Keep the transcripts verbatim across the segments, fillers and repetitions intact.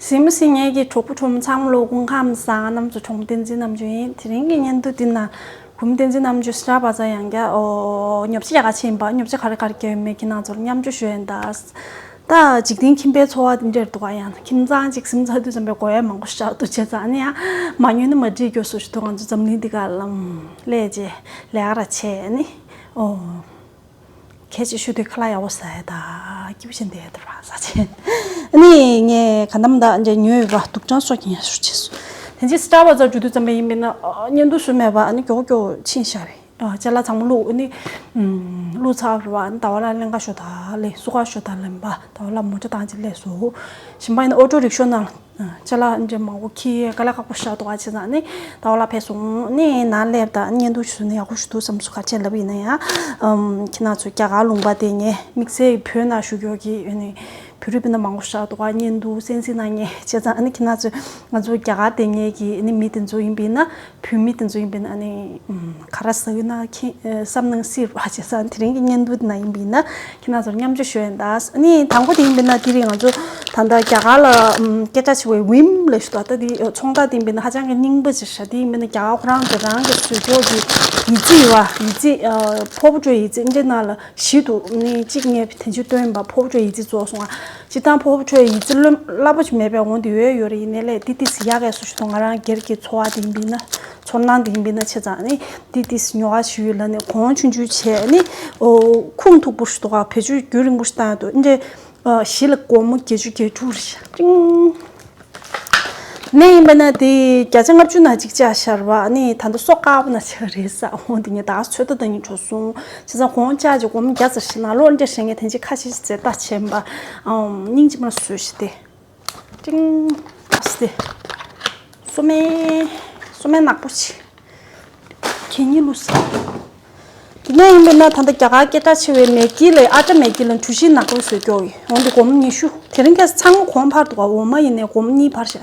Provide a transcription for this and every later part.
ཟིན་མི་ཟིན་ངེད་ཀྱི་གྲོགས་པོ་གྲོགས་མོ་ཚང་མ་ལོ་སྐུ་ཁམས་བཟང་། རྣམ་ཚོ་གྲོགས་མོ་བསྟན་འཛིན་རྣམ་དཔྱོད་ཡིན། དེ་རིང་གི་བརྙན་ཐུང་འདི་ན་གྲོགས་མོ་བསྟན་འཛིན་རྣམ་དཔྱོད་སི་ཊར་བ་ཛར་ཡང་བསྐྱར་ཨོ་ཉོ་ཆ་རྒྱག་ག་ཕྱིན་པ། ཉོ་ཆ་ག་རེ་ག་རེ་རྒྱག་ཡོད་མེད་ཁྱེད་རང་ཚོར་མཉམ་སྤྱོད་ཞུ་ཡིན་ད། ད་འཇིག་རྟེན་ཁྱིམ་པའི་འཚོ་བ་འདི་འདྲ་འདུག་ག་ཡང་ཁྱིམ་ཚང་གཅིག་ཟིན་ཚར་དུས་ཙམ་པའི་དགོས་ཡ་མང་པོ་ཞིག་འདུག་བྱས་ཙང་ཨ་ནི་ཡང་མ་ཉོས་ན་མ་འགྲིག་རྒྱུ་བཟོ་ཞིག་འདུག་ང་ཚོ་འཛམ་གླིང་འདི་ག་ལ་སླེབས་རྗེས་ལས་ཀ་ར་བྱས་ཨ་ནི་ཨོ། ཁྱེད་ཀྱིས་ཤུ་དུས་ཁ་ལག་ཡག་པོ་ཟ་ཡ་ད་སྐྱིད་པོ་བྱས་བསྡད་ཡ་དེ་ར་ཟ་ཆེན། ཨ་ནི་ངས་ག་འདམ་ད་འདྲ་ཉོས་ཡོད་པ་སྡུག་ཅང་སོགས་ཀྱི་ངས་ཤུ་བྱས་སོ། དེ་རྗེས་སི་ཊར་བ་ཛར་འགྲོ་དུས་ཙམ་པ་ཡིན་པས་ན་ཨ་བརྙན་ཐུང་བཟོས་མེད་པ་ཨ་ནི་མགྱོགས་མགྱོགས་ཕྱིན་ཤག་རེད། ཨ་ཅ་ལག་ཚང་མ་བླུགས་ཨ་ནི་ཨམ་བླུགས་ཚར་བ་ཨ་ནི་ཟླ་བ་ལགས་ལེན་ག་ཤོག་ད་ལེ་སུ་ག་ཤོག་ད་ལེན་པ་ཟླ་བ་ལགས་མོ་ཊ་བཏང་ཅིག་སླེབས་སོ། གཞན་པ་ཡིན་ན་ཨོ་ཊོ་རིག་ཤོ་ནང་། ཅ་ལག་འདྲ་མང་པོ་ཁྱི་དཀའ་ལས་ཁག་པོ་ཞིག་འདུག་ག་བྱས་ཙང་ནི་ཟླ་བ་ལགས་ཕེབས་སོང་ནི་ནང་སླེབས་དང་བརྙན་ཐུང་ཞུ་ན་ཡག་པོ་ཞིག་འདུག་བསམ་སོང་། ག་བྱས་ལབ་ཡིན་ན་ཡང་ཨམ་ཁྱེད་རང་ཚོ་རྒྱ་གར་ལུང་པ་དེ་ངས་དམིགས་བསལ་བོད་ནང་བཞུགས་ཡོད་ཀྱི་ནི་བོད་རིགས་སྤུན་ཟླ་མང་པོ་ཞིག་འདུག་ག་བརྙན་ཐུང་གསན་གཟིགས་གནང་མཁན་བྱས་ཙང་ནི་ཁྱེད་རང་ཚོ་ང་ཚོ་རྒྱ་གར་དེ་ངེད་ཀྱི་ནི་མི་དེ་ཚོ་ཡིན་པས་ན། བོད་མི་དེ་ཚོ་ཡིན་པས་ན་ཨ་ནི་ཨམ་ག་རེ་ཟེར་ན་ཁྱེད་ཨ་བསམ་ནང་སྲིད་པ་བྱས་ཙང་དེ་རིང་གི་བརྙན་ཐུང་དེ་ན་ཡིན་པས་ན་ཁྱེད་རང་ཚོར་མཉམ་སྤྱོད་ཞུ་ཡིན་ད། ཨ་ནི་དང་པོ་དེ་ཡིན་པས་ན་དེ་རིང་ང་ཚོ་ད་ལྟ་རྒྱ་གར་ལ་ཨམ་སྐད་གྲགས་ཆེ་བའི་ཝིམ་ལབ་ཞིག་འདུག་ད་དེ་ཚོང་རྟགས་དེ་ཡིན་པས་ན་ཧ་ཅང་གི་རྙིང་པ་ཅིག་རེད། དེ་ཡིན་པས་ན་རྒྱ་གར་ཁོ་རང་ཚོ་རང་གི་བཟོ་ཀྱོག་གི་ཡིག་རྩིས་ཡོད་པ་ཡིག་རྩིས་ཨ་ཕོར་པ་ཁྲོད་ཡིག་རྩིས་འདི་ནང་ལ་བཞི་འདུག་ནི་གཅིག་ངས་དེ་ཕྱིར་བཏོན་པ་ཕོར་པ་ཁྲོད་ཡིག་རྩིས་རྫོགས་སོང་ང་། སྤྱིར་བཏང་ཕོར་པ་ཁྲོད་ཡིག་རྩིས་རླབས་པོ་ཆེ་མེད་པའི་འོང་དེ་ཡོད་ཡོད་རེད། ཡིན་ནའི་ལས་ཏི་ཏི་སི་ཡག་གས་སུ་ཞིག་འདུག་ང་རང་སྒེར་གྱི་འཚོ་བ་དེ་ཡིན་པས་ན་ཚོར་སྣང་དེ་ཡིན་པས་ན་བྱས་ཙང་ནི་ཏི་ཏི་སི་ཉོ་ག་ཞུ་ཡོད་ལ་ནི་གོང་ཆུང་ཆུང་བྱས་ནི་ཨོ་ཁུངས་མཐུག་པོ་ཞིག་འདུག་ག་བེད་སྤྱོད་རྒྱུན་རིང་པོ་ཞིག་བཏང་ཡ་འདུག་འདྲེ་ཨ་བཞི་ལ་སྒོར་མོ་བརྒྱད་ཅུ་གྱ་དྲུག་རེད་ཤག་ཀྲིང་། ནས་ཡིན་པ་ན་དེ་བརྒྱ་ཆ་ལྔ་བཅུ་ན་གཅིག་བཅག་ཤར་བ་ནི་ད་ལྟ་སོ་དཀར་པོ་ན་ཆགས་རེད་ས་འོང་། དེ་ངས་ད་ཚོད་ལྟ་ད་ཉིན་འགྲོ་སོང་བྱས་ཙང་གོང་བཅག་ཅིག་སྒོར་མོ་བརྒྱ་ཙམ་ཞིག་ན་ལོ་འདྲེ་ཧྲེང་ངས་དེ་ཅིག་ཁ་ཤས་ཤིག་ཟེར་ལྟ་བྱས་པ་ཨམ་སྙིང་རྗེ་མ་བཟོས་ཤིག་དེ་ཀྲིང་ཨ་སི་དེ་སོ་མེ་སོ་མེ་ནག་པོ་ཆེ། གད་སྙིགས་བླུགས་ས། དེ་ནས་ཡིན་པས་ན་ད་ལྟ་རྒྱ་གར་སྐད་གྲགས་ཆེ་བའི་མེ་གི་ལ་ཨ་ཏྲ་མེ་གི་ལ་གྲུ་བཞི་ནག་པོ་བཟོས་ཀྱོག་ཡིན། འོན་ཏེ་སྒོར་མོ་ཉི་ཤུ། དེ་རིང་ཁ་སང་གོང་འཕར་འདུག་ག་འོ་མ་ཡིན་ནའི་སྒོར་མོ་གཉིས་འཕར་ཤག་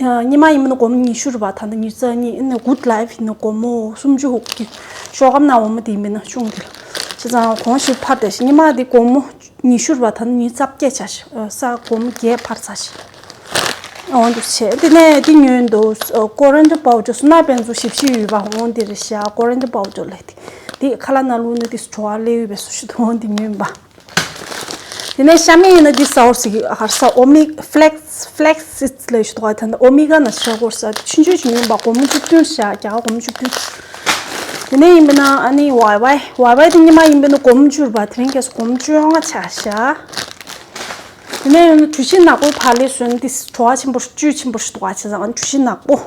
ཉི་མ་ཡིན་པ་ན་སྒོར་མོ་ཉི་ཤུ་རེད་པ། ད་ལྟ་ཉི་ཤུ་རྩ་གཉིས་ཡིན་ན་གུད་ལའིཕ་ཡིན་ན་སྒོར་མོ་སུམ་ཅུ་ཧུག་གི་ཤོག་སྒམ་ནང་འོ་མ་དེ་ཡིན་པས་ན་ཆུང་དེ་ལ་བྱས་ཙང་གོང་ཞིག་འཕར་བསྡད་ཤག་ཉི་མ་དེ་སྒོར་མོ་ཉི་ཤུ་རེད་པ། ད་ནི་ཉི་ཤུ་རྩ་བརྒྱད་ཆགས་ཤག་ཨ་ས་སྒོར་མོ་བརྒྱད་འཕར་ཚར་ཤག་འོ་འདུག་བྱས། དེ་ནས་དེ་ཉོས་འདུག་ཨ་ཀོ་རན་ཌར་པའུ་ཌར་སུ་ན་བན་ཚོ་ཞིབ་ཞིབ་ཡོད་པ་འོ་འདི་རེད་ཤག་ཀོ་རན་ཌར་པའུ་ཌར་ལས་དེ་དེ་ཁ་ལག་ནང་བླུགས་ན་དེ་བྲོ་བ་སླེབས་ཡོད་པའི་སུ་ཞིག་འདུག་འོ་འདི་ཉོས་པ། དེ་ནས་ཤ་མེད་ཡིན་ན་འདི་ཟ་འོར་ཟིག་ཧར་ས་ཨོ་མི་ཕ་ལེག་སི་ཕ་ལེག་སི་སི་ཌི་ལས་ཞུ་དོག་ད་ནི་ཨོ་མི་ག་ན་ཤ་འོར་ས་ཆུང་ཆུང་ཅིག་ཉོས་པ། སྒོར་མོ་བཅུ་བདུན་ཤག་རྒྱ་གར་སྒོར་མོ་བཅུ་བདུན། དེ་ནས་ཡིན་པས་ན་ཨ་ནི་ཝའི་ཝའི་ཝའི་ཝའི་དེ་ཉི་མ་ཡིན་པས་ན་སྒོར་མོ་བཅུ་རེད་པ། དེ་རིང་ཁ་སང་སྒོར་མོ་བཅོ་ལྔ་ཆགས་ཤག་དེ་ནས་ཡང་གྲུ་བཞི་ནག་པོའི་བག་ལེབ་བཟོས་ན་དེ་བྲོ་བ་ཆེན་པོ་བཅུད་ཆེན་པོ་ཞིག་འདུག་ག་བྱས་ཙང་གྲུ་བཞི་ནག་པོ།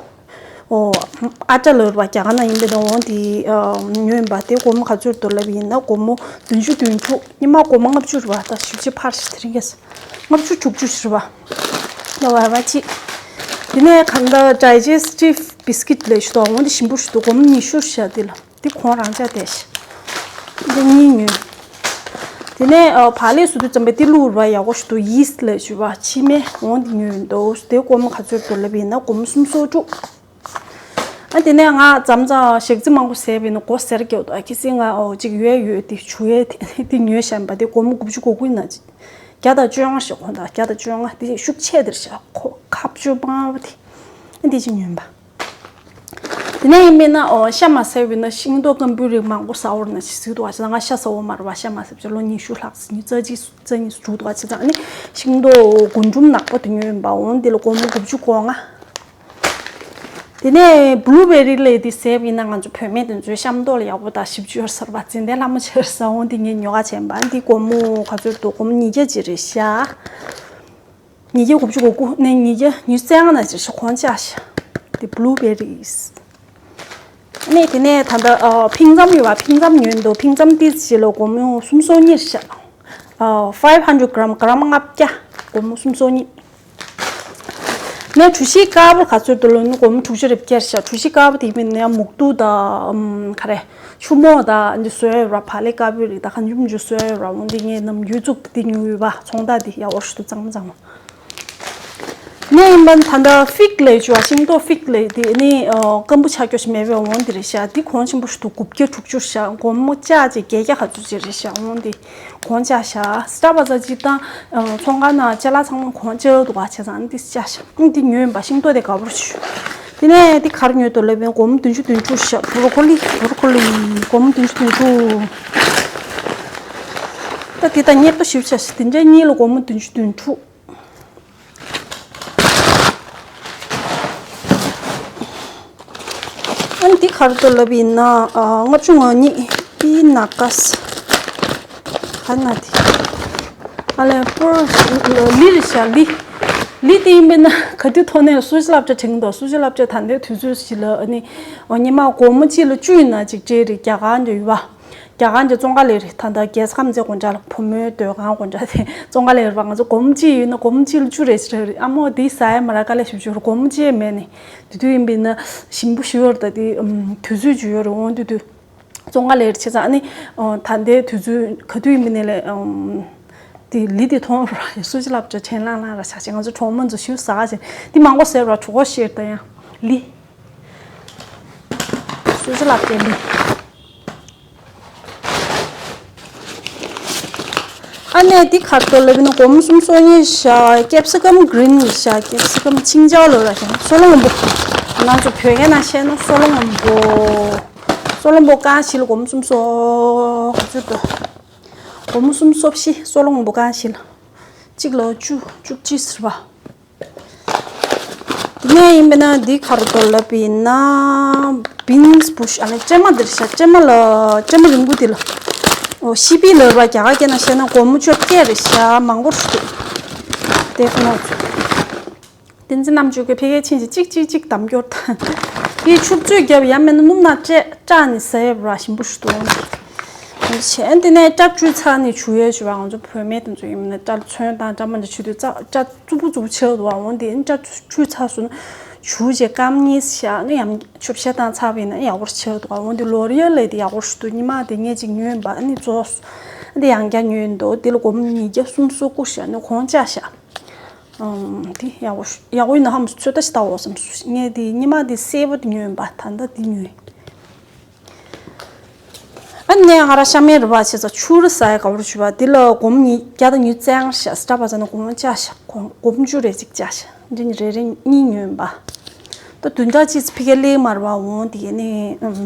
ཨོ། ཨ་ཏྲ་ལོར་བ་རྒྱ་གར་ན་ཡིན་པའི་ནང་འོང་དེ་ཉོས་ཡིན་པ། དེ་སྒོར་མོ་ག་ཚོད་འདུག་ལབ་ཡིན་ན་སྒོར་མོ་བདུན་ཅུ་བདུན་ཅུ། ཉི་མ་སྒོར་མོ་ལྔ་བཅུ་རེད་པ། ད་ཞིབ་ཅིག་ཕར་ཞིག་དེ་རིང་ཁ་སང་ལྔ་བཅུ་དྲུག་ཅུ་ཞིག་རེད་པ། ད་བ་བ་ཅིག་དེ་ནས་གང་ལྟར་ཌའི་ཇེ་སི་ཊིབ་བི་སི་ཀིཊ་ལས་ཞུ་དོག་འོང་དེ་ཞིམ་པོ་ཞིག་འདུག་སྒོར་མོ་ཉི་ཤུ་ཤག་དེ་ལ། འདི་གོང་རང་ཆ་དེ་ཤི། འདི་གཉིས་ཉོས། དེ་ནས་ཨ་བག་ལེབ་བཟོ་དུས་ཙམ་པ་འདི་བླུགས་ར་ཡག་པོ་ཞིག་འདུག་ཡིས་ལ་ཞུ་བ་ཕྱི་མའི་འོང་འདི་ཉོས་འདུག་དེ་སྒོར་མོ་ག་ཚོད་འདུག་ལབ་ཡིན་ན་སྒོར་མོ་སུམ་སོ་དྲུག་ཨ་དེ་ནས་ང་མཚམས་མཚམས་ཞག་རྩི་མང་པོ་ཟས་པ་ཡིན་ན་མགོ་སེར་སྐྱེ་འདུག་ཨ་ཁྱི་སེ་ང་ཨོ་གཅིག་ཡོད་ཡོད་དེ་ཆུ་ཡོད་དེ་དེ་ཉོས་བཞག་པ་དེ་སྒོར་མོ་དགུ་བཅུ་གོ་དགུ་ཡིན་ན་ཅི་བརྒྱ་དང་བཅོ་ལྔ་ཞིག་གོ་འདུག་བརྒྱ་དང་བཅོ་ལྔ་དེ་ཤུགས་ཆེ་དེར་བཞག་ཁོ་ཁ་བཅུ་སྤང་བ་དེ་ཨ་དེ་ཅི་ཉོས་པ། དེ་ནས་ཡིན་མིན་ན་ཨོ་ཤ་མ་ཟ་བས་ན་ཤིང་ཏོག་སྐམ་པོའི་རིགས་མང་པོ་ཟ་འོར་ན་ཞིག་ཟིག་འདུག་བ། ང་ཤ་ཟ་འོ་མ་རེད་བ། ཤ་མ་ཟ་བྱས་ལོ་ཉི་ཤུ་ལྷག་ཙམ་ཉི་ཤུ་རྩ་གཅིག་རྩ་གཉིས་སུ་འགྲོ་འདུག་བ། བྱས་ཙང་ནི་ཤིང་ཏོག་རྒུན་འབྲུམ་ནག་པོ་དེ་ཉོས་ཡིན་པ། འོང་དེ་ལ་སྒོར་མོ་དགུ་བཅུ་གོ་ལྔ། དེ་ནས་བླུ་བེ་རི་ལས་དེ་ཟས་པ་ཡིན་ན་ང་ཚོ་བོད་སྨན་དེ་ཚོའི་ཤ་མདོག་ལ་ཡག་པོ་དང་ཞིབ་འཇུག་ཟེར་བ་ཙན་དན་ལྷ་མོ་ཆེར་ཟ་འོང་དེ་ངས་ཉོ་ག་བྱས་ཡིན་པ། འདི་སྒོར་མོ་ག་ཚོད་འདུག་སྒོར་མོ་ཉིས་བརྒྱ་ཅིག་རེད་ཤག་ཉིས་བརྒྱ་དགུ་བཅུ་གོ་དགུ་ནས་ཉིས་བརྒྱ་ཉི་ཤུ་རྩ་ལྔ་ན་ཅིག་ཤོག་གོང་ཆག་ཤག་དེ་བླུ་བེ་རིས། ནས་དེ་ནས་ད་ལྟ་ཨ་ཕིང་ཙམ་ཡོད་པ། ཕིང་ཙམ་ཉོས་འདུག་ཕིང་ཙམ་ཏིས་ཞིག་ལ་སྒོར་མོ་སུམ་སོ་གཉིས་ཤག་ཨ་ཕའིབ་ཧན་ཌེ་རེཌ་གྷ་རམ་གྷ་རམ་ལྔ་བརྒྱ། སྒོར་མོ་སུམ་སོ་གཉིས། ནས་གྲུ་བཞི་དཀར་པོ་ག་ཚོད་འདུག་ལབ་ན་སྒོར་མོ་དྲུག་ཅུ་རེ་བརྒྱད་ཤག་གྲུ་བཞི་དཀར་པོ་དེ་མིན་ན་ཡང་མུག་ཏུ་དང་ཨམ་ག་རེ་ཆུ་མོག་དང་འདི་བཟོས་ཡོད་ར། བག་ལེབ་དཀར་པོའི་རིགས་དང་གང་བྱུང་བྱུང་བཟོས་ཡོད་ར། འོ་འདི་ངས་ནམ་རྒྱུན་བཙུགས་ཏེ་འདི་ཉོས་ཡོད་པ། ཚོང་རྟགས་འདི་ཡག་པོ་ཞིག་འདུག་གཙང་མ་གཙང་མ། ནས་ཡིན་པ་ད་ལྟ་ཕིག་ལས་ཅུ་བ་ཤིང་ཏོག་ཕིག་ལས་དེ་ནི་ཨ་སྐམ་པོ་ཆགས་རྒྱུ་ཞིག་མེད་པའི་འོང་དེ་རེད་ཤག་དེ་གོང་ཆེན་པོ་ཞིག་འདུག་དགུ་བརྒྱ་དྲུག་ཅུ་ཤག་སྒོར་མོ་བཅག་ཅིག་བརྒྱད་བརྒྱ་ག་ཚོད་ཅིག་རེད་ཤག་འོང་དེ་གོང་བཅག་ཤག་སི་ཊར་བ་ཛར་སྤྱིར་བཏང་ཨ་ཚོང་ཁང་ནང་ཅ་ལག་ཚང་མ་གོང་བཅག་འདུག་ག་བྱས་ཙང་འདི་བཅག་ཤག་འདི་ཉོས་ཡིན་པ་ཤིང་ཏོག་དེ་དགའ་པོ་ཞུ། དེ་ནས་འདི་གར་ཉོས་འདུག་ལབ་པའི་སྒོར་མོ་བདུན་ཅུ་དོན་དྲུག་ཤག་བྷོ་རོ་ཀོ་ལི་བྷོ་རོ་ཀོ་ལི་སྒོར་མོ་བདུན་ཅུ་དོན་དྲུག་ད་དེ་ད་སྙེག་པོ་ཞིབ་ཆ་ཞིག་དེ་འདྲའི་གཉིས་ལ་སྒོར་མོ་བདུན་ཅུ་དོན་དྲུག་ཨ་ནི་འདི་ག་རེ་འདུག་ལབ་ཡིན་ན། ཨ། ལྔ་བཅུ་ང་གཉིས་པི་ན་ཀ་ས། ག་ན་དེ། ཨ་ལས་པོར་ལི་རེད་ཤག་ལི། ལི་དེ་ཡིན་པས་ན་ག་དུས་ཐོན་ནས་སུ་ཇི་སློབ་གྲྭ་དྲན་གྱི་འདུག་སུ་ཇི་སློབ་གྲྭ་ད་ལྟའི་དུས་ཚོད་ཞིག་ལ་ཨ་ནི་ཉི་མ་སྒོར་མོ་གཅིག་ལ་བཅུ་ཡིན་ན་ཅིག་སྤྲད་རེད། རྒྱ་གར་འདྲ་ཡོད་པ། རྒྱ་གར་གྱི་ཙོང་ཁ་ལས་རེད། ད་ལྟ་རྒྱལ་ས་ཁམས་ཚན་དགོན་གྲྭ་ལ་བུ་མོའི་སྡོད་ཁང་དགོན་གྲྭ་དེ་ཙོང་ཁ་ལས་རེད་པ། ང་ཚོ་སྒོར་མོ་གཅིག་ཡོད་ན་སྒོར་མོ་གཅིག་ལ་བཅུ་རེ་ཞིག་རེད། ཨ་མོ་དེ་ཟ་ཡ་མ་ར་དཀའ་ལས་ཞིག་བྱུང་རེད། སྒོར་མོ་གཅིག་མེད་ནས་དེ་དུས་ཡིན་པས་ན་ཞིམ་པོ་ཞིག་ཡོད་རེད། ད་དེ་དུས་ཚོད་ཅིག་ཡོད་རེད། འོང་དུས་དུས་ཙོང་ཁ་ལས་རེད་བྱས་ཙང་ཨ་ནི་ད་ལྟའི་དུས་ཚོད་ག་དུས་ཡིན་པས་ན་ལས་དེ་ལི་དེ་མཐོང་ར་སུ་ཇི་སློབ་གྲྭ་དྲན་ལང་ལང་ར་ཆགས་ཤིང་ང་ཚོ་གྲོགས་མོ་ཚོ་ཞིབ་ཟ་ག་བྱས་དེ་མང་པོ་ཟས་ར་གྲོགས་པོ་ཤེར་ད་ཡང་ལི། སུ་ཇི་ལབ་ཀྱི་མི། ཨ་ནེ་འདི་ག་རེ་འདུག་ལབ་ན་སྒོར་མོ་སུམ་སོ་གཉིས་ཤག་ཀེབ་སི་ཀམ་གི་རིན་ཤག་ཀེབ་སི་ཀམ་ཆིང་ཅའོ་ལབ་ར་ཤག་སོལ་རླུང་སྔོན་པོ། ང་ཚོ་བོད་སྐད་ནང་བཤད་ན་སོལ་རླུང་སྔོན་པོ། སོལ་རླུང་སྔོན་པོ་རྐང་བཞི་ལ་སྒོར་མོ་སུམ་སོ་ག་ཚོད་འདུག་སྒོར་མོ་སུམ་སོ་བཞི། སོལ་རླུང་སྔོན་པོ་རྐང་བཞི་ལ། གཅིག་ལ་བཅུ་བཅུ་གཅིག་ཟེར་བ། དེ་ནས་ཡིན་པས་ན་འདི་ག་རེ་འདུག་ལབ་ཡིན་ན། བིན་སི་བུ་ཤི། ཨ་ལས་སྲན་མ་འདི་རེད་ཤག་སྲན་མ་ལ་སྲན་མ་རིང་པོ་འདི་ལ། འོ་ཤི་པི་ལབ་པ་རྒྱ་གར་སྐད་ནང་བཤད་ན་སྒོར་མོ་བཅོ་བརྒྱད་རེད་ཤག་མང་པོ་ཞིག་འདུག་དེ་ཁོ་ན་ཚོ། བསྟན་འཛིན་རྣམ་དཔྱོད་ཀྱིས་ཕ་གིར་ཕྱིན་ཞིག་གཅིག་གཅིག་གཅིག་དམ་སྐྱོར་དང་། དེ་ཆུ་བཙོས་བརྒྱབ་ཡང་མིན་ན་སྣུམ་ནང་བཀྲ་བཀྲ་ནས་ཟ་ཡས་ར་ཞིམ་པོ་ཞིག་འདུག་བྱས་དེ་ནས་སྐྲ་བཅུས་ཚར་ནས་བྱུག་ཡས་བྱུག་པ། ང་ཚོ་བུད་མེད་དེ་ཚོ་ཡིན་ན་སྐྲ་ལ་ཚོན་དང་སྐྲ་མ་འདྲ་བྱུག་དུས་སྐྲ་སྐྲ་རྩུབ་པོ་རྩུབ་པོ་ཆགས་འདུག་བ། འོན་ཏེ་སྐྲ་བཅུས་ཚར་སོང་ན་བྱུག་བྱས་སྐམ་ཉིས་བཞག་ནས་ཡང་ཆུ་བཤལ་བཏང་ཚར་བ་ཡིན་ན་ཡག་པོ་ཆགས་འདུག་བ། འོན་ཏེ་ལོ་རི་ཨེལ་ལས་དེ་ཡག་པོ་ཞིག་འདུག་ཉི་མ་དེ་ངས་ཅིག་ཉོས་པ་ནི་རྫོགས་སོང་། འདི་ཡང་བསྐྱར་ཉོས་འདུག་དེ་ལ་སྒོར་མོ་ཉིས་བརྒྱ་སུམ་སོ་དགུ་བཞག་ནས་གོང་བཅག་བཞག་ཨམ། དེ་ཡག་པོ་ཡག་པོ་ཡིན་ན་ཧམ་ཚོད་ལྟ་ཞིག་ལྟ་འོ་བསམ་སོང་། ངས་དེ་ཉི་མ་དེ་སེར་པོ་དེ་ཉོས་ཡིན་པ། ད་ལྟ་དེ་ཉོས། ཨ་ནེ་ང་ར་ཤ་མེད་རུ་བ་བྱས་ཙང་ཆུ་རུ་ཟ་ཡ་ག་བར་བྱུས་པ། དེ་ལ་སྒོར་མོ་ཉིས་བརྒྱ་དང་ཉི་ཤུ་རྩ་ལྔ་བཞག་སི་ཊར་བ་ཛ་ནས་སྒོར་མོ་བཅག་བཞག་སྒོར་སྒོར་མོ་བཅུ་རེ་གཅིག་བཅག་བཞག་འདི་གཉིས་རེ་རེ་གཉིས་ཉོས་ཡིན་པ། ད་བདུན་ཕྲག་གཅིག་ཕ་གིར་སླེབས་མ་རེད་བ། འོང་དེ་ག་ནས་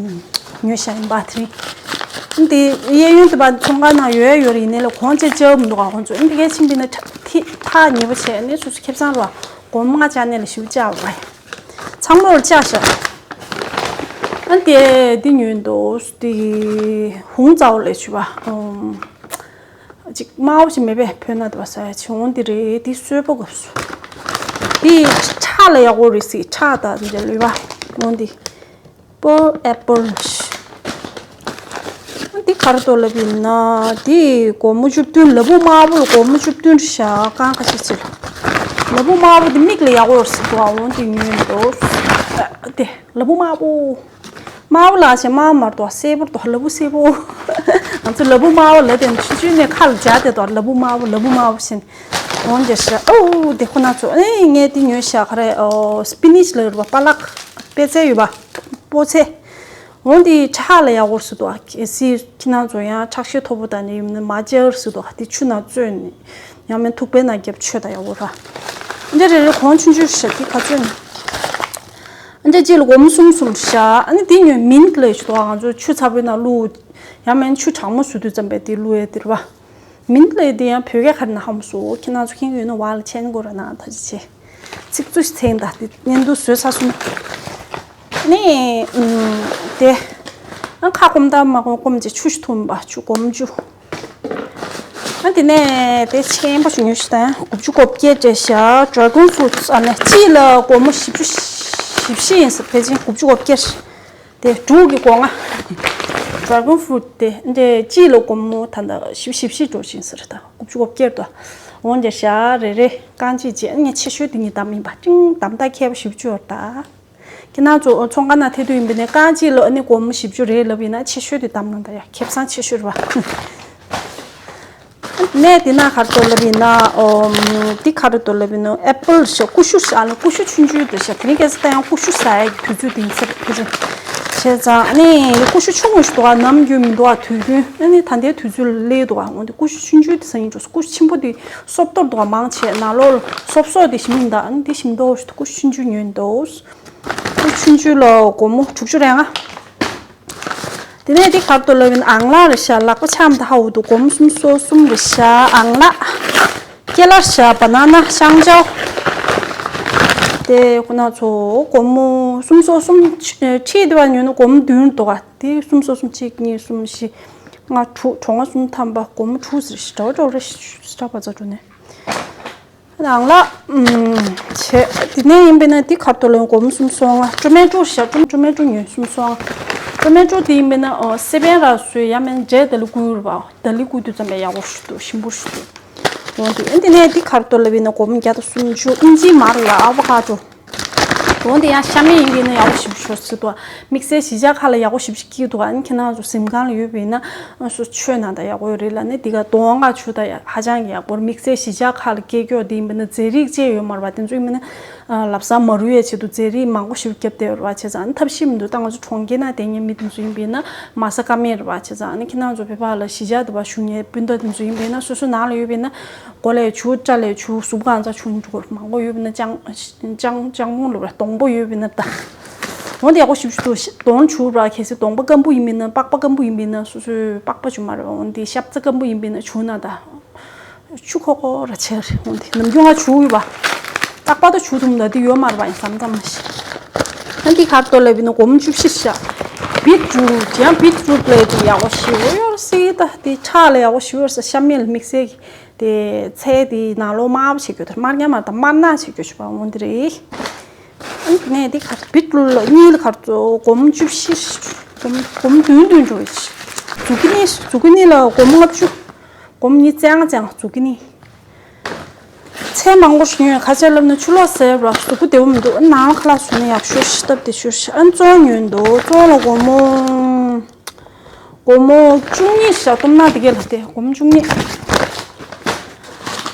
ཉོས་བཞག་ཡིན་པ་དེ་རིང་། འདི་གཡས་གཡོན་དུ་བ་ཚོང་ཁང་ནང་ཡོད་ཡོད་རེད། ཡིན་ནའི་ལ་གོང་ཆེ་བཅག་མི་འདུག་ག་ཁོང་ཚོ་འདི་གའི་ཕྱིན་པ་ཡིན་ན་ཐག་ཐག་ཉེ་པོ་བྱས་ནས་སོ་སོ་ཁེ་བཟང་རུ་སྒོར་མོ་ལྔ་བཅག་ནས་ལ་ཞུ་བཅག་བ། ཚང་མ་ལ་བཅག་བཞག་ཨ་དེ་འདི་ཉོས་འདུག་དེ་ཧུང་ཙའོ་ལས་ཞུ་བ། ཅིག་དམར་པོ་ཞིག་མེད་པས། བོད་ན་དུ་བ་ཟ་ཡ་ཆེ་འོང་འདི་རེད། འདི་སོས་པོ་གབ་སོ། འདི་ཁྲག་ལ་ཡག་པོ་རེད་ཟེར། ཁྲག་དང་འདི་ལུས་པ་འོང་འདི། པོར་ཨེ་པོལ། འདི་ག་རེ་འདུག་ལབ་ཡིན་ན། འདི་སྒོར་མོ་བཅུ་བདུན། ལ་ཕུག་དམར་པོ་ལ་སྒོར་མོ་བཅུ་བདུན་རེད་ཤག་རྐང་ཁ་ཤས་ཅིག་ལ། ལ་ཕུག་དམར་པོ་འདི་མིག་ལ་ཡག་པོ་རེད་ཟེར་འདུག་འོང་འདི་ཉོས་འདུག་དེ་ལ་ཕུག་དམར་པོ། དམར་པོ་ལ་ཞེ་དམར་པོ་མ་རེད་དོ། སེར་པོ་རེད་དོ། ལ་ཕུག་སེར་པོ། ང་ཚོ་ལ་ཕུག་དམར་པོ་ལ་དེ་ཆུང་ཆུང་ནས་ཁ་ལ་སྦྱར་བསྡད་དོ། ལ་ཕུག་དམར་པོ་ལ་ཕུག་དམར་པོ་ཟེར་ནས། འོང་རྒྱ་ཤ། ཨོ་དེ་ཁོ་ན་ཚོ་ཨེ་ངས་དེ་ཉོས་ཤག་ག་རེ། ཨོ་སི་པི་ནིཆ་ལ་ཡོད་པ་པ་ལག་པད་ཚལ་ཡོད་པ། སྤོ་ཚེ། འོང་དེ་ཁྲག་ལ་ཡག་པོ་ཟེར་དོ། གལ་སྲིད་ཁྱེད་རང་ཚོ་ཡང་ཁྲག་ཤེད་མཐོ་པོ་དང་ནི་ཡིན་ན་མ་སྦྱར་ཟེར་དོ། དེ་ཆུ་ནང་བཙོས་ནས་ཡང་མིན་ཐུག་པའི་ནང་བརྒྱབ་མཆོད་ད་ཡག་པོ་ར། འདི་རེ་རེ་གོང་ཆུང་ཆུང་ཞིག་དེ་ག་ཚོད་ནི། འདི་གཅིག་ལ་སྒོར་མོ་གསུམ་གསུམ་བཞག་ཨ་ནི་དེ་ཉོས་མིན་ལ་ཞུ་དོ། ང་ཚོ་ཆུ་ཚ་པོའི་ནང་བླུག་ཡང་མིན་ཆུ་གྲང་མོ་བཟོ་དུས་ཙམ་པས་དེ་བླུག་ཡས་དེ་རེད་པ། མིན་ལ་དེ་ཡང་བོད་སྐད་ག་རེ་ན་ཧམ་སོ། ཁྱེད་རང་ཚོ་མཁྱེན་གྱི་ཡོད་ན་བ་ལ་ཆེན་གོ་ར་ན་ད་ཅི་ཆེ། ཚིག་ཚུ་ཚེང་ད་དེ་བརྙན་ཐུང་བཟོས་ཚར་སོང་། ནི་དེ་ཨ་ཁ་སྐོམ་དང་མ་སྐོམ་སྐོམ་ཅེ་ཆུ་ཞིག་འཐུང་པ་ཆུ་སྒོར་མོ་བཅུ། ཨ་དེ་ནས་དེ་ཆེན་པོ་ཞིག་ཉོས་ཤི་ད་དགུ་བཅུ་གོ་བརྒྱད་སྤྲད་ཤག་ཌ་ར་གོན་ཕུ་རུཊ་ཨ་ནི་གཅིག་ལ་སྒོར་མོ་བཞི་བཅུ་ཞེ་བཞི་ཡིན་ས། ཕལ་ཆེར་དགུ་བཅུ་གོ་བརྒྱད། དེ་འབྲུག་གི་སྒོ་ང་། ཌ་ར་གོན་ཕུ་རུཊ་དེ་འདྲའི་གཅིག་ལ་སྒོར་མོ་ད་ལྟ་བཞི་བཅུ་ཞེ་བཞི་འགྲོ་བཞིན་ཟེར་ད་དགུ་བཅུ་གོ་བརྒྱད་དོ། འོང་རྒྱ་ཤ་རེ་རེ་རྐང་གཅིག་བྱས་ངས་ཆེ་ཤོས་དེ་ཉིད་བདམས་ཡིན་པ་ཅིང་བདམས་ད་ཁྱད་པར་ཞེ་པོ་ཅིག་ཡོད་ད། ཁྱེད་རང་ཚོ་ཚོང་ཁང་ནང་ཐད་དུས་ཡིན་པ་ནས་རྐང་གཅིག་ལ་ཨ་ནི་སྒོར་མོ་བཞི་བཅུ་རེད་ལབ་ཡིན་ན་ཆེ་ཤོས་དེ་བདམས་གནང་ད་ཡ་ཁེ་བཟང་ཆེ་ཤོས་རེད་བ། ཨ་ ནས་དེ་ན་ག་རེ་འདུག་ལབ་ཡིན་ན། ཨོ། འདི་ག་རེ་འདུག་ལབ་ཡིན་ན། ཨེ་པལ་ཞེས་ཀུ་ཤུ་ཞེས་ཨ་ལ་ཀུ་ཤུ་ཆུང་ཆུང་འདུག་ཤག་དེ་རིང་ཁ་སང་ད་ཡང་ཀུ་ཤུ་ཟ་ཡག་གི་དུས་ཚོད་དེ་ཡིན་ས་རེད། དེ་རིང་བྱས་ཙང་ཨ་ནི་ཀུ་ཤུ་ཆུང་ངུ་ཞིག་འདུག་ག་ནམ་རྒྱུན་མི་འདུག་ག་དུས་རྒྱུན་ཨ་ནི་ད་ལྟའི་དུས་ཚོད་ལ་སླེབས་འདུག་ག་འོན་ཏེ་ཀུ་ཤུ་ཆུང་ཆུང་དེ་ཟ་ཡིན་འགྲོ། ཀུ་ཤུ་ཆེན་པོ་དེ་སོབ་ཏོར་འདུག་ག་མང་ཆེ་ནང་ལོགས་ལ་སོབ་སོབ་དེ་ཞིམ་མི་འདུག་ཨ་ནི་དེ་ཞིམ་འདུག་ཞིག་ཀུ་ཤུ་ཆུང་ཆུང་ཉོས་འདུག་ཀུ་ཤུ་ཆུང་ཆུང་ལ་སྒོར་མོ་དྲུག་ཅུ་རེ་ལྔ། དེ་ནས་འདི་ག་རེ་འདུག་ལབ་ཡིན་ན། ཨང་ལག་རེད་ཤག་ལག་པ་འཆང་མི་ད་ཧ་འུ་འདུག་སྒོར་མོ་སུམ་སོ་གསུམ་རེད་ཤག་ཨང་ལག་ཀེ་ལར་ཤག་བ་ན་ན་ཤང་ཅའོ། དེ་ཁོ་ན་ཚོ་སྒོར་མོ་སུམ་སོ་གསུམ། ཁྲིད་དེ་བ་ཉོས་ན་སྒོར་མོ་བདུན་འདུག་ག་དེ་སུམ་སོ་གསུམ། གཅིག་གཉིས། གསུམ། བཞི། ལྔ། དྲུག་གྲོ་ང་གསུམ་ཐམ་པ་སྒོར་མོ་དྲུག་ཟེར་ཞིག་འདྲ་བ་འདྲ་བ་རེད་ཤག་ཨང་ལག་ཨུམ། བྱས། དེ་ནས་ཡིན་པས་ན་འདི་ག་རེ་འདུག་ལབ་ཡིན་ན། སྒོར་མོ་སུམ་སོ་ལྔ། ཀྲོ་མེ་ཊོ་ཤག་ཀྲོ་ཀྲོ་མེ་ཊོ་ཉོས་སུམ་སོ་ལྔ། ཀྲོ་མེ་ཊོ་དེ་ཡིན་པས་ན་ཨོ་སེ་བན་ར་བཟོས་ཡ་མེན་འབྲས་ལྡ་ལི་བསྐུས་རེད་པ། ལྡ་ལི་བསྐུས་དུས་ཙམ་པས་ཡག་པོ་ཞིག་འདུག་ཞིམ་པོ་ཞིག་འདུག་འོ་དེ་ཨ་དེ་ནས་འདི་ག་རེ་འདུག་ལབ་ཡིན་ན། སྒོར་མོ་བརྒྱ་དང་སུམ་ཅུ། ཨིན་ཇི་མར་ལ་ཨ་བོ་ཀ་ཌོ། འོ་དེ་ཡང་ཤ་མེད་ཡིན་གྱི་ན་ཡག་པོ་ཞིབ་ཤོར་ཟེར་འདུག་དམིགས་བསལ་གཞིས་ཆགས་ཁག་ལ་ཡག་པོ་ཞིབ་སྐྱིད་འདུག་ཨ་ནི་ཁྱེད་རང་ཚོ་གཟིམ་ཁང་ལ་ཡོད་པ་ཡིན་ན་སུ་ཆོས་ནང་ད་ཡག་པོ་ཡོད་རེད་ལ། ནི་འདི་ག་གདོང་ག་ཆུ་ད་ཧ་ཅང་གི་ཡག་པོ་རེད། དམིགས་བསལ་གཞིས་ཆགས་ཁག་ལ་སྐྱེས་སྐྱོ་དེ་ཡིན་པ་ན་རྫས་རིགས་བཅས་ཡོད་མ་རེད་པ། དེ་ཚོ་ཡིན་པ་ན་ལབ་ས་མ་རུལ་ཡའི་ཆེད་དུ་རྫས་རིགས་མང་པོ་ཞིག་བརྒྱབ་བསྡད་ཡོད་རེད་པ། བྱས་ཙང་ཨ་ནི་ཐབས་ཤེས་མི་འདུག་ད་ང་ཚོ་གྲོང་ཁྱེར་ནང་བསྡད་མཁན་མི་དེ་ཚོ་ཡིན་པ་ཡིན་ན་མ་ཟ་ཀ་མེད་རེད་པ། བྱས་ཙང་ཨ་ནི་ཁྱེད་རང་ཚོ་བོད་པ་ལ་གཞིས་ཆགས་དེ་པ་བཞུགས་མཁན་སྤུན་ཟླ་དེ་ཚོ་ཡིན་པ་ཡིན་ན་སོ་སོ་ནང་ལ་ཡོད་པ་ཡིན་ན་སྒོ་ལས་བྱུག་སྐྲ་ལས་བྱུག་གཟུགས་གང་ཚ་བྱུག་འགྲོ་མང་པོ་ཡོད་པ་ཡིན་ན་ཅང་། ཅང་ཅང་མོ་ལོ་ར་སྡོང་པོ་ཡོད་པ་ཡིན་ན་ད། འོ་དེ་ཡག་པོ་ཞིབ་ཞིབ་ཏུ་གདོང་བྱུག་ར། གལ་སྲིད་གདོང་པ་སྐམ་པོ་ཡིན་པ་ཡིན་ན། པགས་པ་སྐམ་པོ་ཡིན་པ་ཡིན་ན་སོ་སོའི་པགས་པ་བྱུག་མ་རེད་པ། འོ་དེ་ཤབ་ཚ་སྐམ་པོ་ཡིན་པ་ཡིན་ན་བྱུག་ན་ད། ཆུ་ཁོག་ཁོག་ར་བྱས་རེད། འོ་དེ་ནམ་རྒྱུན་ང་བྱུག་ཡོད་པ། རྟག་པར་དུ་བྱུག་ཐུབ་ན་དེ་ཡོད་མ་རེད་པ། ཡང་མཚམས་མཚམས་མ་ཤི། ཨ་འདི་ག་རེ་འདུག་ལབ་ཡིན་ན་སྒོར་མོ་བཅུ་བཞི་ཤག་བིཊ་རུཊ། ཡང་བིཊ་རུཊ་ལས་དེ་ཡག་པོ་ཞེ་པོ་ཡོད་རེད་ཟེར། ད་དེ་ཁྲག་ལ་ཡག་པོ་ཞེ་པོ་ཡོད་རེད་ཟེར། ཤ་མེད་ལ་དམིགས་བསལ་གྱི། དེ་ཚལ་དེ་ནང་ལོགས་དམར་པོ་བྱེད་རྒྱུ་དེ། དམར་ཉམས་མ་དང་དམར་ནག་བྱེད་རྒྱུ་ཞིག་པ་འོང་དེ་རེད། ཨ་ནི་དེ་ནས་དེ་ག་བིཊ་རུཊ་ལ་གཉིས་ལ་ག་རེ་འདུག་སྒོར་མོ་བཅུ་བཞི། སྒོར་མོ་སྒོར་མོ་བདུན་བདུན་འགྲོ་གི། ཛུ་ཀི་ནི། ཛུ་ཀི་ནི་ལ་སྒོར་མོ་ལྔ་བཅུ། སྒོར་མོ་ཉིས་བརྩེགས་ལྔ་བརྩེགས་ལྔ་ཛུ་ཀི་ནི། ཚལ་མང་པོ་ཞིག་ཉོས། ག་ཅི་ལབ་ན་ཆུ་ལོག་ཟེར་བ་གཟུགས་པོ་བདེ་པོ་མི་འདུག་ནང་ཁ་ལག་བཟོས་ན་ཡག་ཤོས་ཤིག་སྟབས་བདེ་ཤོས་ཤིག་ཨ་ནི་བཙོང་ཉོས་འདུག་བཙོང་ལ་སྒོར་མོ། སྒོར་མོ་བཅུ་གཉིས་ཤག་བཏུང་ན་དེ་གས་ལ་དེ་སྒོར་མོ་བཅུ་གཉིས།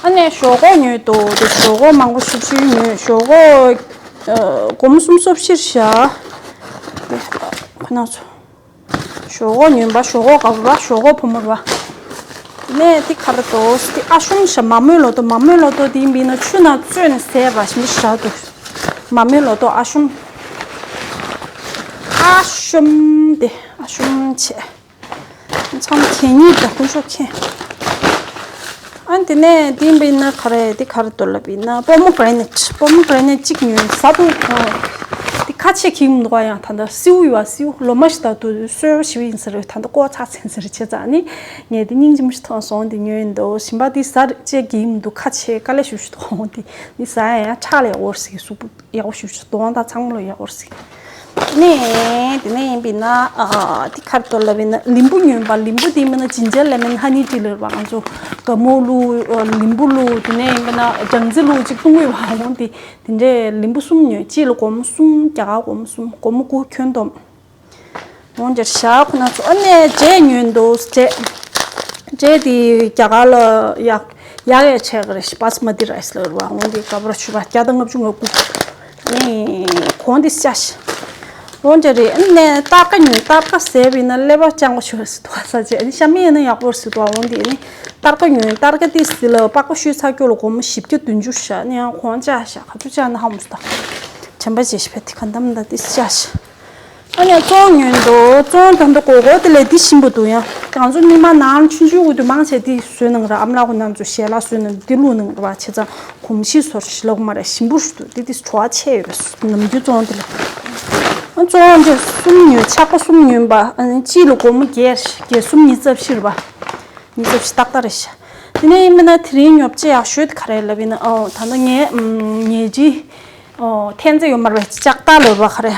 ཨ་ནི་ཞོག་ཁོག་ཉོས་འདུག་དེ་ཞོག་ཁོག་མང་པོ་ཞིབ་ཞིབ་ཉོས། ཞོག་ཁོག་ཨ་སྒོར་མོ་སུམ་སོ་བཞི་ཤག་དེ་ཁོ་ན་ཚོ་ཞོག་ཁོག་ཉོས་པ། ཞོག་ཁོག་དཀར་པོ་ར། ཞོག་ཁོག་ཕོ་མོ་ར། དེ་ནས་དེ་ག་རེ་འདུག་དེ་ཨ་ཤུམ་ཤག་མ་རྨོས་ལོ་ཏོག་མ་རྨོས་ལོ་ཏོག་དེ་ཡིན་པ་ཡིན་ན་ཆུ་ནང་བཙོས་ནས་ཟས་པ་ཞིམ་པོ་ཞེ་དྲག་འདུག་མ་རྨོས་ལོ་ཏོག་ཨ་ཤུམ། ཨ་ཤུམ་དེ་ཨ་ཤུམ་བྱས། ཚང་མ་གད་སྙིགས་དང་ཀུན་སྤྱོད་མཁན། ཨ་དེ་ནས་དེ་ཡིན་པ་ཡིན་ན་ག་རེ། དེ་ག་རེ་འདུག་ལབ་ཡིན་ན་པོ་མོ་གྷ་རེ་ནེཊ། པོ་མོ་གྷ་རེ་ནེཊ་གཅིག་ཉོས། ཟ་འདུག་དེ་ཁ་ཕྱེ་གི་མི་འདུག་ག་ཡང་ད་ལྟ་སེའུ་ཡོད་པ། སེའུ་ལོ་མ་ཞིག་ད་དུ་སོལ་བ་ཞིག་ཡིན་ཟེར་རེད། ད་ལྟ་ཀོ་ཚ་ཚན་ཟེར་བྱས་ཙང་ནི་ངས་དེ་སྙིང་རྗེ་མོ་ཞིག་མཐོང་སོང་། དེ་ཉོས་ཡིན་འདུག་གཞན་པ་དེ་ཟ་བྱེད་གི་མི་འདུག་ཁ་ཕྱེ་དཀའ་ལས་ཞུ་ཞུ་འདུག་འོང་དེ་ནི་ཟ་ཡ་ཡང་ཁྲག་ལ་ཡག་པོ་ཟེར་གི་གཟུགས་པོ་ཡག་པོ་ཞུ་ཞུ་གདོང་དང་ཚང་མ་ལ་ཡག་པོ་ཟེར་གི་ནས། དེ་ནས་ཡིན་པས་ན་ཨ་དེ་ག་རེ་འདུག་ལབ་ཡིན་ན་ལིམ་བུ་ཉོས་པ། ལིམ་བུ་དེ་མིན་ན་ཇིན་ཇར་ལེ་མོན་ཧ་ནི་ཊི་ལབ་པ། ང་ཚོ་དགའ་མོ་བླུགས། ལིམ་བུ་བླུགས། དེ་ནས་ཡིན་པས་ན་སྦྲང་རྩི་བླུགས་གཅིག་བཏུང་དགོས་པ་འོང་དེ། དེ་འདྲས་ལིམ་བུ་གསུམ་ཉོས། གཅིག་ལ་སྒོར་མོ་གསུམ། རྒྱ་གར་སྒོར་མོ་གསུམ། སྒོར་མོ་དགུ་ཁྱོན་བསྡོམས། འོང་འདིར་བཞག་ཁོ་ན་ཚོ། ཨ་ནས་འབྲས་ཉོས་འདུག་འབྲས། འབྲས་དེ་རྒྱ་གར་ལ་ཡག་ཡག་ཡག་བྱས་གི་རེད། སྦ་སི་མ་ཏི་རའི་སི་ལབ་རེད་པ། འོང་དེ་ག་པར་ཆུ་པ་བརྒྱ་དང་ལྔ་བཅུ་ང་དགུ། ཨ་ནི་གོང་དེ་བཤའ་ཤི། འོང་འདི་རེད། ཨ་ནས་སྟར་ཀ་ཉོས། སྟར་ཀ་ཟས་པ་ཡིན་ན་ཀླད་པ་སྐྱོ་པོ་ཞིག་རེད་ཟེར་འདུག་ས་བཅད། ཨ་ནི་ཤ་མེད་ཡིན་ན་ཡག་པོ་རེད་ཟེར་འདུག་འོང་དེ་ཨ་ནི་སྟར་ཀ་ཉོས། སྟར་ཀ་དེ་ཟི་ལ་པགས་པ་བཤུས་ཚར་སྐྱོ་ལ་སྒོར་མོ་བཞི་བརྒྱ་བདུན་ཅུ་ཤག་ཨ་ནི་ཡང་གོང་བཅག་ཤག་ག་ཚོད་བཅག་ན་ཧ་མོ་སོ་ད། བྱམས་པ་བྱེད་ཤི་བས་དེ་ག་འདམ་ད་དེ་བཤའ་ཤི། ཨ་ནི་བཙོང་ཉོས་འདུག་བཙོང་ད་འདི་གོ་གོ་དེ་ལས་འདི་ཞིམ་པོ་འདུག་ཡང་ང་ཚོ་སྔོན་མ་ནང་ཆུང་ཆུང་གི་དུས་མང་ཆེ་འདི་བཟོས་གནང་ར། ཨ་མ་ལགས་ཁོ་རྣམ་ཚོ་ཞལ་ལག་བཟོས་གནང་འདི་བླུགས་གནང་ར་བ་བྱས་ཙང་གོམས་གཤིས་སོར་ཞིག་ལོག་མ་རེད། ཞིམ་པོ་ཞིག་འདུག་འདི་འདི་བྲོ་བ་ཆེ་ཡོད་པས་ནམ་རྒྱུན་བཙོང་འདི་ལ། ཨ་བཙོང་འདི་གསུམ་ཉོས། ཆག་པ་གསུམ་ཉོས་པ། ཨ་ནི་གཅིག་ལ་སྒོར་མོ་བརྒྱད། བརྒྱད་གསུམ་ཉི་ཤུ་རྩ་བཞི་རེད་པ། ཉི་ཤུ་རྩ་བཞི་ཏག་ཏག་རེད་ཤག་དེ་ནས་ཡིན་མིན་ན་དེ་རིང་ཉོ་ཆ་ཡག་ཤོས་དེ་ག་རེ་ལབ་ཡིན་ན། ཨོ་ད་ནི་ངའི་ཉལ་ཆས། ཨོ་འཐེན་རྩེ་ཡོད་མ་རེད་པ། ལྕགས་ཐག་ལབ་པ་ག་རེ།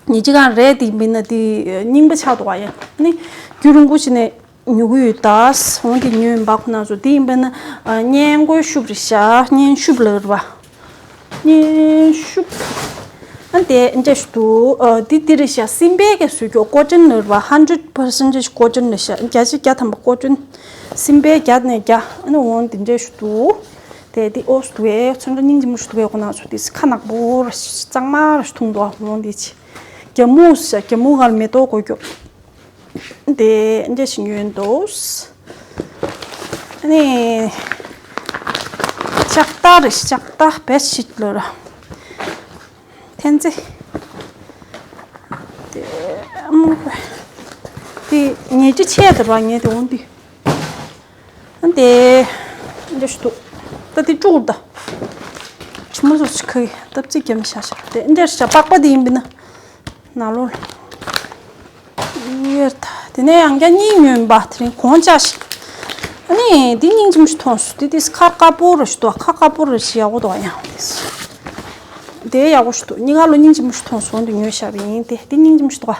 ཉལ་ཆས་གང་རེད་དེ་མིན་ན་དེ་རྙིང་པ་ཆགས་འདུག་ག་ཡ་ནི་རྒྱུན་རིང་པོ་ཞིག་ནས་ཉོ་གི་ཡོད་ད། འོང་དེ་ཉོས་ཡིན་པ་ཁོ་ན་ཚོ། དེ་ཡིན་པས་ན་ཨ་སྔས་མགོའི་ཤུབས་རེད་ཤག་སྔས་ཤུབས་ལབ་རེད་པ། སྔས་ཤུབས། ཨ་དེ་འདྲ་ཞིག་འདུག་ཨ་འདི་འདི་རེད་ཤག་སྲིན་བལ་གྱི་བཟོས་རྒྱུ་ཀོ་ཊོན་ནོར་བ་ཧན་ཌེ་རེཌ་པར་སེན་ཊེ་ཇི་ཀོ་ཊོན་རེད་ཤག་བརྒྱ་ཆ་བརྒྱ་ཐམ་པ་ཀོ་ཊོན། སྲིན་བལ་བརྒྱ་ནས་བརྒྱ། ཨ་ནི་འོང་འདི་འདྲ་ཞིག་འདུག་དེ་འདི་ཨོ་སི་འདུག་ཨེ་ཚོན་ཁྲ་སྙིང་རྗེ་མོ་ཞིག་འདུག་ཨེ། ཁོ་ན་ཚོ་འདི་ཁ་ནག་པོ་ར་ཤི་གཙང་མ་ར་ཤི་འཐུང་འདུག་ཨ་འོང་འདི་ཆེ། རྒྱ་མུ་ཤ་རྒྱ་མུ་གར་མེ་ཏོག་གོ་རྒྱུ། དེ་འདྲ་ཞིག་ཉོས་འདུག་ཨ་ནི་ལྕགས་རྟ་རེད། ལྕགས་རྟ་བེད་ཤིད་ལོ་ར། ཐན་ཙེ། དེ་ཨ་མ་དེ་ཉལ་ཁྲི་ཆད་དེ་ར་ཉལ་དེ་འོང་དེ། ཨ་དེ་འདྲ་ཞིག་འདུག་ད་དེ་དཀྲུག་ད། ཆི་མོ་ཟོ་ཆི་ཁ་ཡི་སྟབས་ཚིག་རྒྱབ་ཤ་ཤ་དེ་འདྲ་ཞིག་པགས་པ་དེ་ཡིན་པ་ན། ན་ལོ་ལ། ཡོད་ད། དེ་ནས་ཡང་བསྐྱར་གཉིས་ཉོས་པ་དེ་རིང་གོང་ལྕགས་ཤིག་ཨ་ནི་འདི་སྙིང་རྗེ་མོ་ཞིག་མཐོང་སོང་། འདི་དེ་ཁ་དཀར་པོ་རུ་ཞིག་འདུག་ཁ་དཀར་པོ་རུ་ཞིག་ཡག་པོ་འདུག་ཡང་དེ་ཡག་པོ་ཞིག་འདུག་གཉིས་ཀ་ལོ་སྙིང་རྗེ་མོ་ཞིག་མཐོང་སོང་། འདི་ཉོས་བཞག་པ་ཡིན་ཏེ། འདི་སྙིང་རྗེ་མོ་ཞིག་འདུག་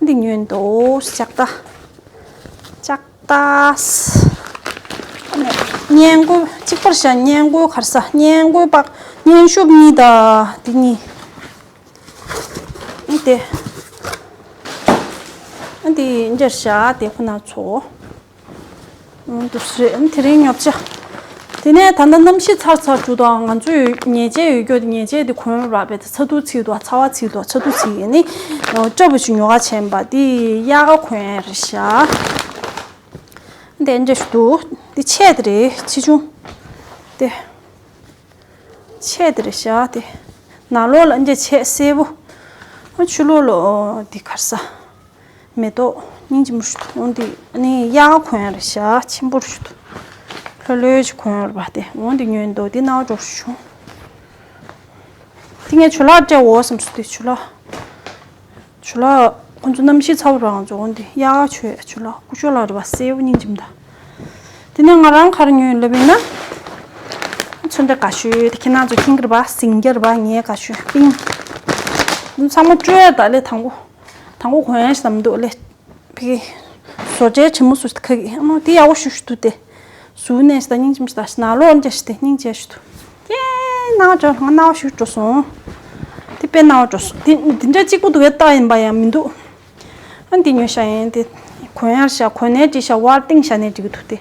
འདི་ཉོས་འདུག་ལྕགས་རྟ། ལྕགས་རྟ། ཨ་ནི་སྔས་མགོ་གཅིག་པར་བཞག་སྔས་མགོ་གར་ས་སྔས་མགོ་པག་སྔས་ཤུབས་གཉིས་དང་འདི་གཉིས། ཨ་དེ། ཨ་དེ་འདྲ་བཞག་དེ་ཁོ་ན་ཚོ། ཨང་དུ་སུ་རེད། ཨ་དེ་རིང་ཉོ་ཆ། དེ་ནས་ད་ལྟ་གནམ་གཤིས་ཚར་ཚར་འགྲོ་དང་ང་ཚོས་ཉལ་ཆས་ཡོད་རྒྱུ་དེ་ཉལ་ཆས་དེ་གོན་ར་བས་དེ་ཚ་དུག་ཚིག་དུ་ཚ་བ་ཚིག་དུ་ཚ་དུག་ཚིག་ཡིན་ནི། སྐྲ་བུ་ཞིག་ཉོ་ག་ཆེན་པ་དེ་གཡག་ག་གོན་ཡ་རེད་ཤག་དེ་འདྲ་ཞིག་འདུག་དེ་ཆས་དེ་རེད་ཆེ་ཆུང་། དེ། ཆས་དེ་རེད་ཤག་དེ། ནང་ལོགས་ལ་འདི་ཆས་སེར་པོ། ཨ་ཕྱི་ལོགས་ལ་འདི་གར་ས། མེ་ཏོག་སྙིང་རྗེ་མོ་ཞིག་འདུག་འོང་འདི་ཨ་ནི་གཡག་ག་གོན་ཡ་རེད་ཤག་ཆེན་པོ་རུ་ཞིག་འདུག་ལྷོད་ལྷོད་ཅིག་གོན་ཡ་རེད་པ་དེ། འོང་འདི་ཉོས་འདུག་འདི་ནང་འགྲོ་ཞུ། དེ་ངས་ཇོ་ལགས་སྤྲད་འོ་བསམ་སོང་དེ་ཇོ་ལགས། ཇོ་ལགས་ཁོང་ཚོ་གནམ་གཤིས་ཚ་བོ་རང་ཚོ་འོང་དེ་གཡག་ཆོས་ཇོ་ལགས་སྐུ་ཞོགས་ལགས་རེད་པ། སེར་པོ་སྙིང་རྗེ་མོ་ད། དེ་ནས་ང་རང་ག་རེ་ཉོས་ལབ་ཡིན་ན། ཚོན་ཁྲ་དགའ་ཤོས་དེ་ཁྱེད་རང་ཚོ་མཁྱེན་གྱི་རེད་པ། ཟིང་རྒྱ་རེད་པ། ངའི་དགའ་ཤོས་པིང་། འདི་ཚང་མ་སྤྲོད་ཡ་ད་ལས་དང་པོ། དང་པོ་གོན་ཡ་ཞིག་བསམ་འདུག་ལས། ཕ་གི། བཟོ་གྲྭའི་དྲི་མོ་བཟོ་ཁ་གི་ཨ་མ་དེ་ཡག་པོ་ཞིག་ཞིག་འདུག་སྟེ། གཟུགས་ནས་ཞིག་ད་སྙིང་རྗེ་མོ་ཞིག་ད་ནང་ལོགས་འདྲ་ཞིག་སྟེ་སྙིང་རྗེ་ཞིག་འདུག་དེ་སྣང་བ་འགྲོ་ང་སྣང་བ་ཞིག་འགྲོ་སོང་། དེ་དཔེ་སྣང་བ་འགྲོ་སོང་། དེ་འདི་འདྲ་གཅིག་པུ་འདུག་བས་ལྟ་ཡིན་པ་ཡང་མི་འདུག་ཨ་འདི་ཉོས་ཤག་ཡིན་དེ། གོན་ཡར་ཤག་གོན་ནས་འགྲིག་ཤག་བར་སྟེང་ཤག་ནས་འགྲིག་གི་འདུག་སྟེ།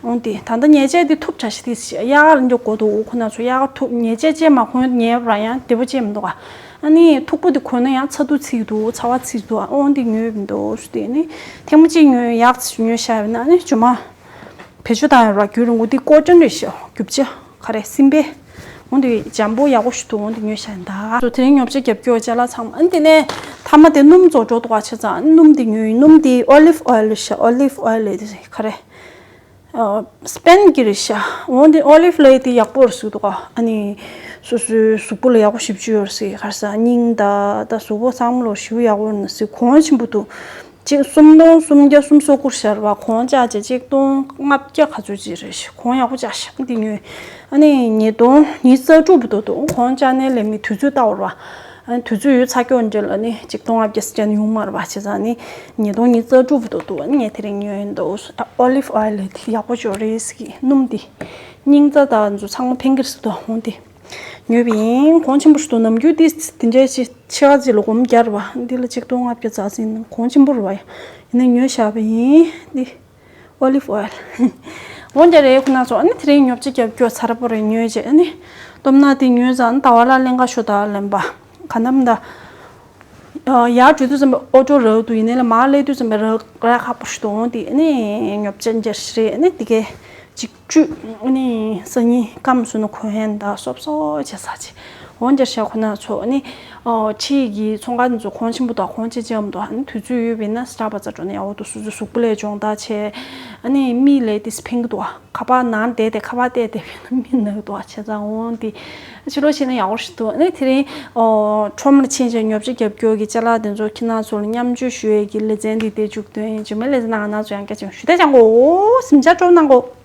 འོང་དེ་ད་ལྟ་ཉལ་ཆས་དེ་ཐུབ་དྲགས་ཤིག་དེ་ཤག་གཡག་ལ་འཇོག་དགོས་འདུག་ཁོ་ན་ཚོ་གཡག་ཐུབ་ཉལ་ཆས་ཅན་མ་གོན་ཉལ་བ་ར་ཡང་བདེ་པོ་ཅན་མི་འདུག་ག་ཨ་ནི་མཐུག་པོ་དེ་གོན་ན་ཡང་ཚ་དུག་ཚིག་འདུག་ཚ་བ་ཚིག་འདུག་འོང་དེ་ཉོས་མི་འདུག་ཞུ་དེ་ནི་ཐེངས་མ་གཅིག་ཉོས་ཡག་ཚིག་ཉོས་ཤག་ཡོད་ན་ཨ་ནི་ཇོ་མ། བེད་སྤྱོད་བཏང་ཡོད་ར་རྒྱུན་རིང་པོ་འདི་ཀོ་ཊོན་རེད་ཤག་རྒྱུ་ཆ་ག་རེ་སྲིན་བལ། འོང་དེ་འཇམ་པོ་ཡག་པོ་ཞིག་འདུག་འོང་དེ་ཉོས་ཤག་ཡིན་ད། ཚོ་དེ་རིང་ཉོ་ཆ་རྒྱབ་སྐྱོར་ཅ་ལག་ཚང་མ་ཨ་ནི་དེ་ནས་མཐའ་མ་དེ་སྣུམ་རྫོགས་འགྲོ་འདུག་ག་བྱས་ཙང་ཨ་ནི་སྣུམ་དེ་ཉོས་ཡིན། སྣུམ་དེ་ཨོ་ལིབ་ཨོ་ཡལ་རེད་ཤག་ཨོ་ལིབ་ཨོ་ཡལ་དེ་ག་རེ། སྤེན་གྱི་རེད་ཤག་འོང་དེ་ཨོ་ལིབ་ལའི་དེ་ཡག་པོ་རེད་ཟེར་འདུག་ག་ཨ་ནི་སོ་སོའི་གཟུགས་པོ་ལ་ཡག་པོ་ཞེ་པོ་ཅིག་ཡོད་རེད་ཟེར། ག་རེ་ཟ་སྙིང་ད་ད་གཟུགས་པོ་ཚང་མ་ལ་ཞེ་པོ་ཡག་པོ་རེད་ཟེར། གོང་ཆེན་པོ་འདུག་གཅིག་སུམ་སྟོང་སུམ་བརྒྱ་སུམ་ཅུ་སོ་དགུ་རེད་ཤག་རེད་པ། གོང་ལྕགས་ཅིག་གཅིག་སྟོང་ལྔ་བརྒྱ་ག་ཚོད་ཅིག་རེད་ཤག་གོང་ཡག་པོ་ལྕགས་ཤག་འདི་ཉོས། ཨ་ནི་ཉིས་སྟོང་ཉི་ཤུ་རྩ་དྲུག་བར་དུ་འདུག་གོང་ལྕགས་ནས་ལས་མི་དུས་ཚོད་ལྟ་བར་བ། ཨ་ནི་དུས་ཚོད་ཡོལ་ཚར་ཀྱོག་འདྲ་ལ་ནི་གཅིག་སྟོང་ལྔ་བརྒྱ་ཅན་ཡོང་མ་རེད་པ། བྱས་ཙང་ནི་ཉིས་སྟོང་ཉི་ཤུ་རྩ་དྲུག་བར་དུ་འདུག་ཨ་ནི་ངས་དེ་རིང་ཉོས་ཡིན་འདུག་ཨོ་ལིབ་ཨོ་ཡལ་དེ་ཡག་པོ་ཅིག་རེད་ཟེར་གི་སྣུམ་དེ། སྙིང་རྩ་དང་ཚོ་ཚང་མ་ཕན་གི་རེད་ཟེར་འདུག་འོང་དེ། ཉོས་པ་ཡིན། གོང་ཆེན་པོ་ཞིག་འདུག་ནམ་རྒྱུན་འདི་འདི་འདྲའི་ཅིག་ཕྱེད་ཀ་ཅིག་ལ་སྒོར་མོ་བརྒྱ་རེད་པ། འདི་ལ་གཅིག་སྟོང་ལྔ་བརྒྱ་ཙམ་ཟིན་ན་གོང་ཆེན་པོ་རེད་པ། ཡིན་ན་ཉོས་བཞག་པ་ཡིན་འདི། ཨོ་ལིབ་ཨོ་ཡལ། འོ་འདྲ་རེད་ཁོ་ན་ཚོ། ཨ་ནི་དེ་རིང་ཉོ་ཆ་རྒྱབ་སྐྱོར་ཚར་པོ་རེད་ཉོས་རྗེས་ཨ་ནི། སྟོབས་ན་དེ་ཉོས་ཙང་ཟླ་བ་ལ་ལེན་ག་ཤོག་ད་ལེན་པ། ག་ནམ་ད། ཡར་འགྲོ་དུས་ཙམ་པ་ཨོ་ཊོ་རག་འདུག་ཡིན་ནའི་ལ་མར་སླེབས་དུས་ཙམ་པ་རག་རག་ཁག་པོ་ཞིག་འདུག་འོང་དེ་ཨ་ནི་ཉོ་ཆ་འཇར་ཞིག་རེད། ཨ་ནི་དེ་གའི་གཅིག་བཅུ་ཨ་ནི་སང་ཉིན་སྐམ་སོང་ན་གོན་ཧན་ད་སོབ་སོབ་བྱས་ས་ཆེ། འོ་འདྲ་ཤག་ཁོ་ན་ཚོ་ཨ་ནི། ཨོ་ཕྱི་ཡི་ཚོང་ཁང་ཚོ་གོང་ཆེན་པོ་དང་གོང་ཆེ་ཆེ་འམ་དུ་ཨ་ནི་དུས་ཚོད་ཡོད་པས་ན་སི་ཊར་བ་ཛ་འགྲོ་ན་ཡག་པོ་འདུག་སོ་སོའི་གཟུགས་པོ་ལ་སྦྱོང་བརྡར་བྱས། ཨ་ནི་མིག་ལ་དེ་ཕན་གི་འདུག་ཁ་པར་ནང་བསྡད་དེ་ཁ་པར་བལྟས་བསྡད་པས་ན་མིག་ན་གི་འདུག་བྱས་ཙང་འོ་འདི་ཕྱི་ལོགས་ཕྱིན་ན་ཡག་པོ་ཞིག་འདུག་ཨ་ནི་དེ་རིང་ཨོ་ཁྲོམ་ལ་ཕྱིན་བྱས་ཉོ་ཆ་རྒྱབ་སྐྱོར་གྱི་ཅ་ལག་དེ་ཚོ་ཁྱེད་རང་ཚོ་ལ་མཉམ་སྤྱོད་ཞུ་ཡས་ཀྱི་ལེ་ཚན་འདི་དེ་མཇུག་སྟོན་ཡིན། རྗེས་མའི་ལེ་ཚན་ནང་ང་རང་ཚོ་ཡང་བསྐྱར་བྱུང་ཞུ་དེ་ཅང་གོ་སེམས་ཆ་སྤྲོ་གནང་གོ།